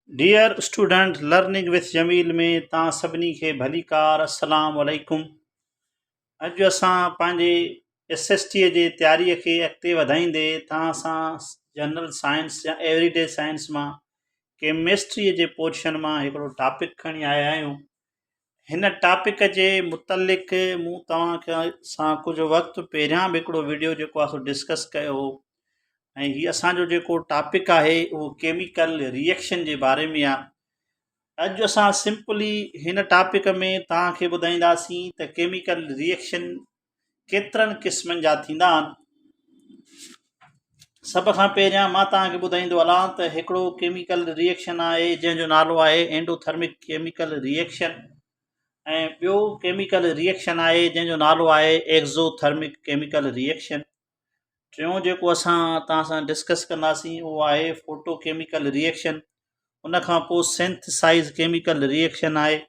Dear student learning with Jamil ۾ توهان سڀني کي ڀليڪار السلام عليڪم اڄ اسان پنهنجي ايس ايس ٽي جي تياري کي اڳتي وڌائيندي توهان سان جنرل سائنس يا ايوري ڊي سائنس مان ڪيمسٽري جي پورشن مان هڪڙو ٽاپڪ کڻي آيا آهيون هن ٽاپڪ جي متعلق مون توهان کي سان ڪجهه وقت پهريان به هڪڙو ويڊيو جيڪو آهي سو ڊسڪس ڪيو هو ۽ هي اسان جو جيڪو ٽاپڪ آهي اهو ڪيميڪل ريئيڪشن جي باري ۾ آهي اڄ اسان سمپلي هن ٽاپڪ ۾ توهان کي ٻڌائينداسين ته ڪيميڪل ريئيڪشن ڪيترن قسمن جا ٿيندا آهن سڀ کان پهريان مان توهان کي ٻڌائيندو هلان ته هڪڙو ڪيميڪل ريئيڪشن آهي جنهن جو نالو آهي اينڊوٿرمڪ ڪيميڪل ريئيڪشن ۽ ٻيو ڪيميڪل ريئيڪشن آهي جنهن جو نالو آهي ايگزوٿرمڪ ڪيميڪل ريئيڪشن ٽيون جيڪو اسان توهان سان ڊسڪس ڪنداسين اهو آهي فوٽو ڪيميڪل ريئيڪشن ان کان پوء سينٿسائز ڪيميڪل ريئيڪشن آهي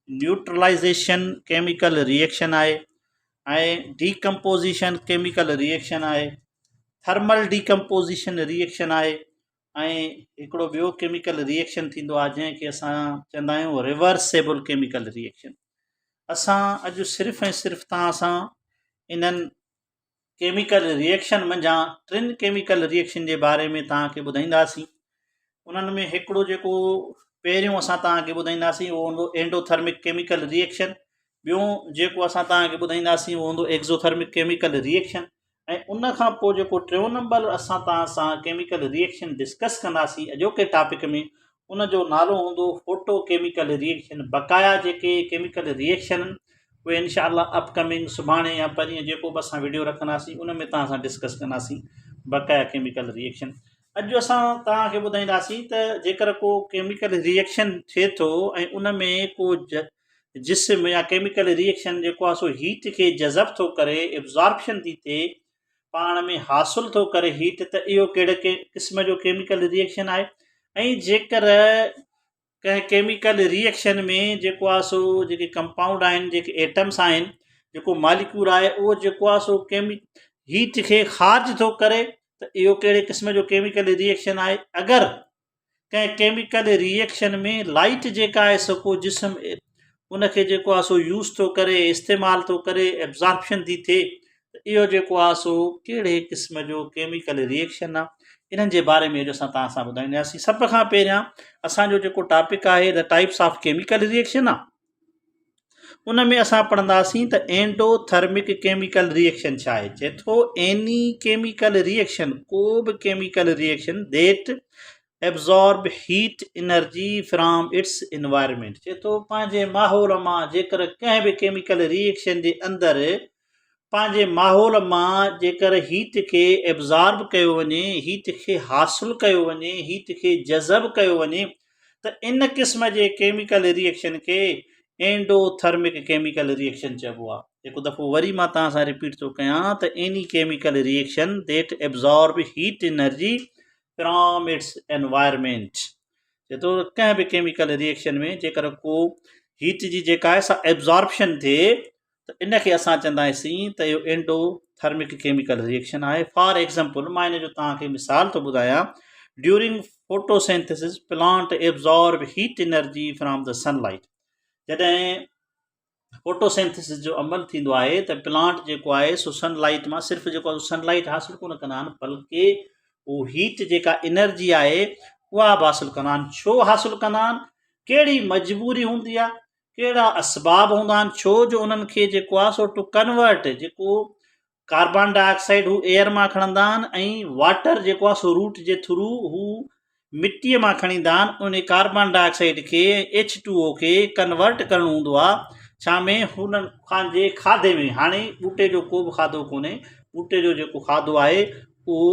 نيوٽرلائزيشن ڪيميڪل ريئيڪشن آهي ۽ ڊيڪمپوزيشن ڪيميڪل ريئيڪشن آهي ٿرمل ڊيڪمپوزيشن ريئيڪشن آهي ۽ هڪڙو ٻيو ڪيميڪل ريئيڪشن ٿيندو آهي جنهن کي اسان چوندا آهيون ريورسيبل ڪيميڪل ريئيڪشن اسان اڄ صرف ۽ صرف توهان سان انهن ڪيميڪل ريئيڪشن منجهان ٽن ڪيميڪل ريئيڪشن جي باري ۾ توهان کي ٻڌائينداسين انهن ۾ هڪڙو جيڪو پهريون اسان توهان کي ٻڌائينداسين اهو هوندو اينڊوٿرمڪ ڪيميڪل ريئيڪشن ٻيو جيڪو اسان توهان کي ٻڌائينداسين اهو هوندو ايگزوٿرمڪ ڪيميڪل ريئيڪشن ۽ ان کان پوء جيڪو ٽيون نمبر اسان توهان سان ڪيميڪل ريئيڪشن ڊسڪس ڪنداسين اڄوڪي ٽاپڪ ۾ ان جو نالو هوندو فوٽو ڪيميڪل ريئيڪشن بقايا جيڪي ڪيميڪل ريئيڪشن اهي انشاء الله اپ ڪمنگ سڀاڻي يا پرينء جيڪو به اسان وڊيو رکنداسين ان ۾ توهان سان ڊسڪس ڪنداسين بقايا ڪيميڪل ريئيڪشن اڄ اسان توهان کي ٻڌائينداسين ته جيڪر ڪو ڪيميڪل ريئيڪشن ٿئي ٿو ۽ ان ۾ ڪو جسم يا ڪيميڪل ريئيڪشن جيڪو آهي سو هيٽ کي جذب ٿو ڪري ابزارپشن ٿي ٿئي پاڻ ۾ حاصل ٿو ڪري هيٽ ته اهو ڪهڙي قسم جو ڪيميڪل ريئيڪشن آهي ۽ جيڪر ڪنهن ڪيميڪل ريئيڪشن ۾ جيڪو آهي سو جيڪي ڪمپائونڊ آهن جيڪي ايٽمس آهن جيڪو ماليڪيول آهي اهو جيڪو آهي سو ڪيمي هيٽ کي خارج ٿو ڪري ته اهو ڪهڙي قسم جو ڪيميڪل ريئيڪشن آهي اگر ڪنهن ڪيميڪل ريئيڪشن ۾ لائيٽ جيڪا آهي سو ڪو جسم ان کي جيڪو آهي سو يوز ٿو ڪري استعمال ٿو ڪري ابزارپشن ٿي ٿئي ته اهو جيڪو آهي سو ڪهڙي قسم جو ڪيميڪل ريئيڪشن آهي انهن جي باري ۾ اڄ اسان توهان سان ٻڌائينداسين سڀ کان پهريان اسان جو جيڪو ٽاپڪ آهي the types of chemical reaction آهي ان ۾ اسان پڙهنداسين ته اينڊو ٿرمڪ ڪيميڪل ريئيڪشن ڇا آهي چئي ٿو ايني ڪيميڪل ريئيڪشن ڪو به chemical reaction that absorb heat energy from its environment چئي ٿو پنهنجي ماحول مان جيڪر ڪنهن به ڪيميڪل ريئيڪشن جي اندر پنهنجي ماحول مان جيڪر هيٽ کي ابزارب ڪيو وڃي هيٽ کي حاصل ڪيو وڃي هيٽ کي جذب ڪيو وڃي ته ان قسم جي ڪيميڪل ريئيڪشن کي اينڊو ٿرمڪ ڪيميڪل ريئيڪشن چئبو آهي هڪ دفعو وري مان توهان سان رپيٽ ٿو ڪيان ته any chemical reaction that absorb heat energy from its environment چئي ٿو ڪنهن به ڪيميڪل ريئيڪشن ۾ جيڪر ڪو هيٽ جي جيڪا آهي سا ابزارپشن ٿئي ته ان کي اسان چوندا آهيون ته اهو اينڊو ٿرمڪ ڪيميڪل ريئيڪشن آهي فار ايگزامپل مان ان جو توهان کي مثال ٿو ٻڌايان during photosynthesis plant absorb heat energy from the sunlight جڏهن فوٽوسينٿيسز جو عمل ٿيندو آهي ته پلانٽ جيڪو آهي سو سن لائيٽ مان صرف جيڪو آهي سن لائيٽ حاصل ڪونه ڪندا آهن بلڪه هو هيٽ جيڪا انرجي آهي اها به حاصل ڪندا آهن ڇو حاصل ڪندا آهن ڪهڙي مجبوري هوندي آهي ڪهڙا اسباب هوندا آهن ڇو جو انهن کي جيڪو آهي سو ٽو ڪنورٽ جيڪو ڪاربان ڊاء آڪسائيڊ هو ايئر مان کڻندا آهن ۽ واٽر جيڪو آهي سو روٽ جي ٿرو هو مٽيء مان کڻي ايندا آهن ان ڪاربان ڊاء آڪسائيڊ کي ۽ ايڇ ٽو او کي ڪنورٽ ڪرڻو هوندو آهي ڇا ۾ هنن پنهنجي کاڌي ۾ هاڻي ٻوٽي جو ڪو به کاڌو ڪونهي ٻوٽي جو جيڪو کاڌو آهي اهو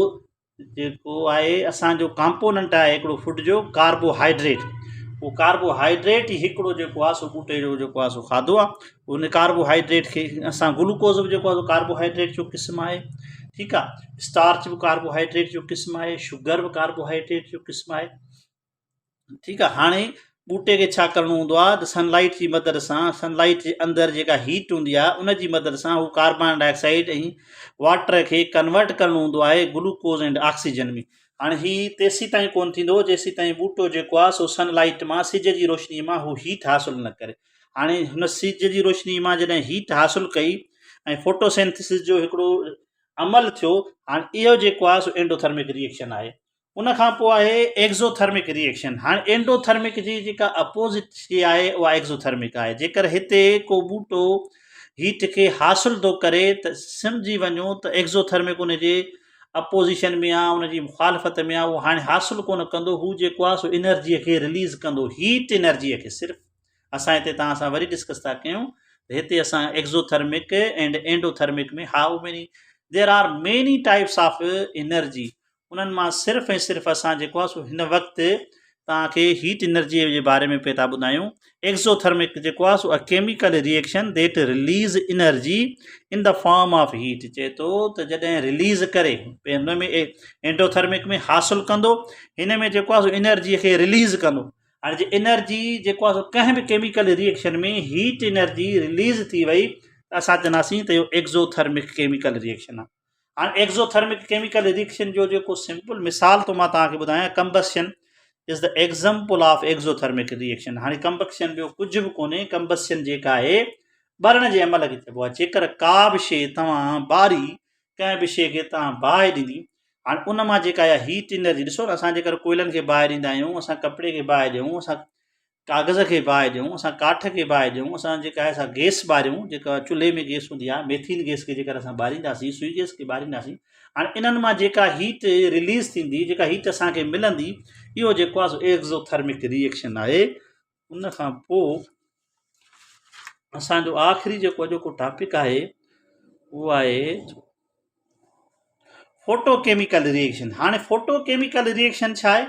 جيڪو آهي اسان جو ڪامپوننٽ آهي هڪڙو فوڊ جو ڪاربو هائيڊريٽ اهو ڪاربو هائيڊريٽ ئي هڪڙو جيڪو آهي سو ٻوٽي جو جيڪو آهي سو کاڌو آهي ان ڪاربو هائيڊريٽ کي اسان گلوڪوز به جيڪو آهي سو ڪاربو هائيڊريٽ جو قسم آهي ٺيڪ آهي اسٽارچ به ڪاربو هائيڊريٽ جو قسم آهي شگر به ڪاربو هائيڊريٽ جو قسم آهي ٺيڪ آ هاڻي ٻوٽي کي ڇا ڪرڻو هوندو آ ته سن لائيٽ جي مدد سان سن لائيٽ جي اندر جيڪا هيٽ هوندي آ ان جي مدد سان هو ڪاربان ڊاء آڪسائيڊ ۽ واٽر کي ڪنورٽ ڪرڻو هوندو آهي گلوڪوز اينڊ آڪسيجن ۾ هاڻي هي تيسين تائين ڪونه ٿيندو جيسين تائين ٻوٽو جيڪو آهي سو سن لائيٽ مان سج جي روشني مان هو هيٽ حاصل نه ڪري. هاڻي هن سج جي روشني مان جڏهن هيٽ حاصل ڪئي ۽ فوٽوسينٿيسز جو هڪڙو عمل ٿيو، هاڻي اهو جيڪو آهي سو اينڊوٿرمڪ ريئيڪشن آهي. ان کان پوء آهي ايگزوٿرمڪ ريئيڪشن. هاڻي اينڊوٿرمڪ جي جيڪا اپوزٽ شي آهي اها ايگزوٿرمڪ آهي. جيڪر هتي ڪو ٻوٽو هيٽ کي حاصل ٿو ڪري ته سمجهي وڃو ته ايگزوٿرمڪ ان جي اپوزيشن ۾ آهي، ان جي مخالفت ۾ آهي، اهو هاڻي حاصل ڪونه ڪندو، هو جيڪو آهي سو انرجيء کي رليز ڪندو، هيٽ انرجيء کي. صرف اسان هتي توهان سان وري ڊسڪس ٿا ڪيون ته هتي اسان ايگزوٿرمڪ and اينڊوٿرمڪ ۾ how many there are many types of energy, انهن مان صرف ۽ صرف اسان جيڪو آهي سو هن وقت توهان کي هيٽ انرجي جي باري ۾ پئي ٿا ٻڌايون. ايگزوٿرمڪ جيڪو آهي سو a chemical reaction that release energy in the form of heat چئي ٿو ته جڏهن رليز ڪري هن ۾ اينڊوٿرمڪ ۾ حاصل ڪندو هن ۾ جيڪو آهي سو انرجي کي رليز ڪندو. هاڻي جي انرجي جيڪو آهي سو ڪنهن به chemical reaction ۾ heat energy release ٿي وئي ته اسان چونداسين ته اهو ايگزوٿرمڪ ڪيميڪل ريئيڪشن آهي. هاڻي ايگزوٿرمڪ ڪيميڪل ريئيڪشن جو جيڪو سمپل مثال ٿو مان توهان کي ٻڌايان، combustion is the example of exothermic reaction. هاڻي ڪمبسشن ٻيو ڪجهه به ڪونهي، ڪمبسشن جيڪا آهي ٻرڻ جي عمل کي چئبو آهي. جيڪر ڪا به شيء توهان ٻاري، ڪنهن به شيء کي توهان باهه ڏيندي، هاڻي ان مان جيڪا اها هيٽ انرجي ڏسو نه، اسان جيڪر ڪوئلن کي باهه ڏيندا آهيون، اسان ڪپڙي کي باهه ڏيون، اسان ڪاغذ کي باهه ڏيون، اسان ڪاٺ کي باهه ڏيون، اسان جيڪا آهي سا گئس ٻاريون، جيڪا چلهي ۾ گئس هوندي آهي، ميٿين گئس کي جيڪر اسان ٻارينداسين، سوئي گئس کي ٻارينداسين، هاڻي انهن مان جيڪا هيٽ رليز ٿيندي، جيڪا هيٽ اسان کي ملندي، اهو جيڪو آهي سو ايگزوٿرمڪ ريئيڪشن آهي. ان کان پوء اسان جو آخري جيڪو اڄوڪو ٽاپڪ آهي اهو آهي فوٽو ڪيميڪل ريئيڪشن. هاڻي فوٽو ڪيميڪل ريئيڪشن ڇا آهي؟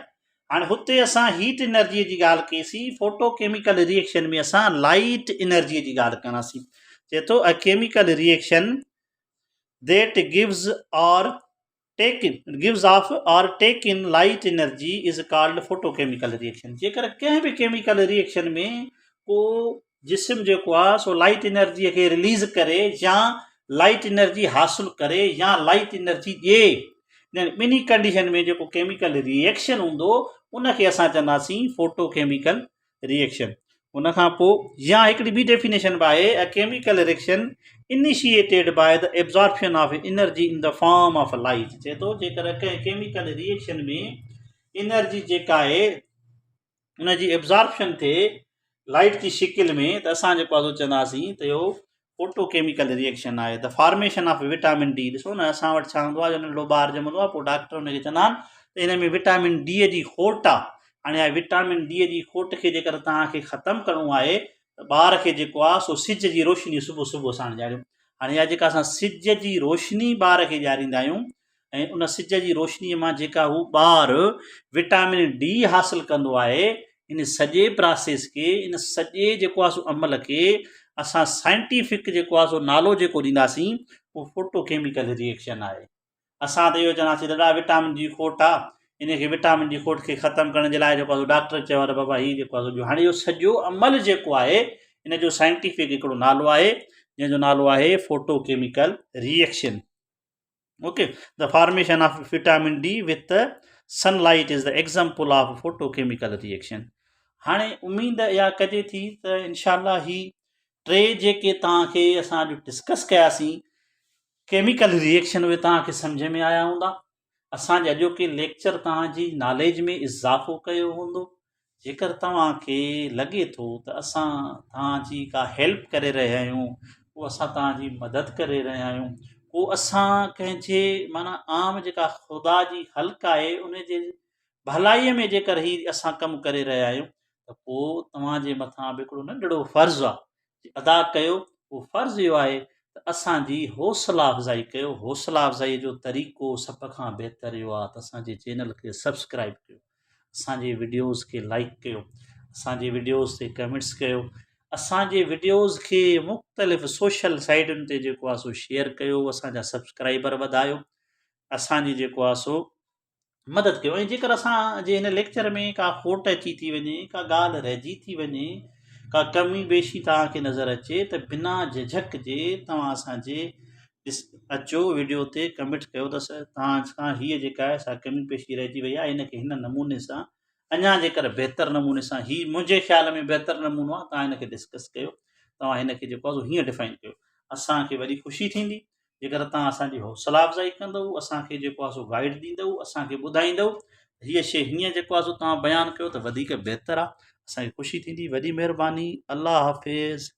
هاڻي هتي اسان هيٽ انرجي جي ڳالهه ڪئي سين، فوٽو ڪيميڪل ريئيڪشن ۾ اسان لائيٽ انرجي جي ڳالهه ڪنداسين. چئي ٿو a chemical reaction that gives or take gives off or take in light energy is called photochemical reaction. جيڪر ڪنهن به ڪيميڪل ريئيڪشن ۾ ڪو جسم جيڪو آهي سو لائيٽ انرجي کي رليز ڪري يا لائيٽ انرجي حاصل ڪري يا لائيٽ انرجي ڏئي، يعني ٻنهي ڪنڊيشن ۾ جيڪو ڪيميڪل ريئيڪشن هوندو ان کي اسان چونداسين فوٽو ڪيميڪل ريئيڪشن. ان کان پوء يا هڪڙي ٻي ڊيفينيشن به آهي، a chemical reaction initiated by the absorption of energy in the form of light. چئي ٿو جيڪڏهن ڪنهن ڪيميڪل ريئيڪشن ۾ انرجي جيڪا آهي ان جي ابزارپشن ٿئي لائٽ جي شڪل ۾ ته اسان جيڪو آهي سو چونداسين ته اهو فوٽو ڪيميڪل ريئيڪشن آهي. The formation of vitamin D, ڏسو نه اسان وٽ ڇا هوندو آهي جو ننڍڙو ٻار ڄمندو آهي پوء ڊاڪٽر ان کي چوندا آهن ته هن ۾ وٽامن ڊي جي کوٽ آهي. هاڻي اها وٽامن ڊي جي کوٽ کي جيڪر توهان کي ختم ڪرڻو آهي ته ٻار کي جيڪو آهي سو سج جي روشني صبح صبح ساڻ ڏياريو. هاڻي اها جيڪا اسان سج جي روشني ٻار کي ڏياريندا آهيون ۽ ان سج جي روشنيء مان جيڪا هو ٻار وٽامن ڊي حاصل ڪندو آهي، ان سڄي پراسيس کي، ان سڄي جيڪو آهي سو عمل کي اسان سائنٽيفڪ جيڪو آهي سو نالو جيڪو ڏينداسين اهو فوٽو ڪيميڪل ريئيڪشن آهي. اسان ته اهو چونداسين ته ڏاڏا وٽامن جي کوٽ آهي، ان کي وٽامن جي کوٽ کي ختم ڪرڻ جي لاء جيڪو آهي سو ڊاڪٽر چيو آهي ته بابا هي جيڪو آهي سو ڏيو. هاڻي اهو سڄو عمل جيڪو آهي ان جو سائنٽيفڪ هڪڙو نالو آهي جنهن جو نالو آهي photochemical reaction. Okay, the formation of vitamin D with the sunlight is the example of photochemical reaction. هاڻي اميد اها ڪجي ٿي ته انشاء الله هي ٽي جيڪي توهان کي اسان اڄ ڊسڪس ڪياسين ڪيميڪل ريئيڪشن اهي توهان کي سمجھ ۾ آيا هوندا. اسان جي اڄوڪي ليڪچر توهان جي ناليج ۾ اضافو ڪيو هوندو. جيڪر توهان کي لڳي ٿو ته اسان توهان جي ڪا هيلپ ڪري رهيا آهيون، ڪو اسان توهان جي مدد ڪري رهيا آهيون، ڪو اسان ڪنهن جي معنيٰ عام جيڪا خدا جي خلق آهي ان جي ڀلائيء ۾ جيڪر هي اسان ڪم ڪري رهيا آهيون ته پوء توهان جي مٿان به هڪڙو ننڍڙو فرض آهي ادا ڪيو. اهو فرض اهو آهي ته اسان جي حوصلا افزائي ڪيو. حوصلا افزائيء جو طريقو سڀ کان بهتر اهو آهي ته اسان جي چينل کي سبسڪرائب ڪيو. اسان جي وڊيوز کي لائيڪ ڪيو، اسان جي وڊيوز تي ڪمينٽس ڪيو، اسان جي وڊيوز کي مختلف سوشل سائيٽن تي جيڪو آهي سو شيئر ڪيو، اسان جا سبسڪرائبر وڌايو، اسان جي جيڪو آهي سو مدد ڪيو. ۽ جيڪر اسان جي هن ليڪچر ۾ ڪا کوٽ اچي ٿي وڃي، ڪا ڳالهه رهجي ٿي وڃي، ڪا ڪمي بيشي توهان کي نظر اچي ته بنا جهجهڪ جي توهان اسان جي ڏس اچو وڊيو تي ڪمينٽ ڪيو ته سر توهان کان هيء جيڪا آهي سا ڪمي پيشي رهجي وئي آهي ان کي هن نموني سان اڃا جيڪر بهتر نموني سان هي منهنجي خيال ۾ بهتر نمونو آهي توهان هن کي ڊسڪس ڪيو توهان هن کي جيڪو آهي سو هيئن ڊفائن ڪيو اسان کي وڏي خوشي ٿيندي جيڪر توهان اسان جي حوصلا افزائي ڪندو اسان کي جيڪو آهي سو گائيڊ ڏيندو اسان کي ٻڌائيندو هيء شيء هيئن جيڪو آهي سو توهان بيان ڪيو ته وڌيڪ بهتر آهي اسان کي خوشي ٿيندي وڏي مهرباني الله حافظ.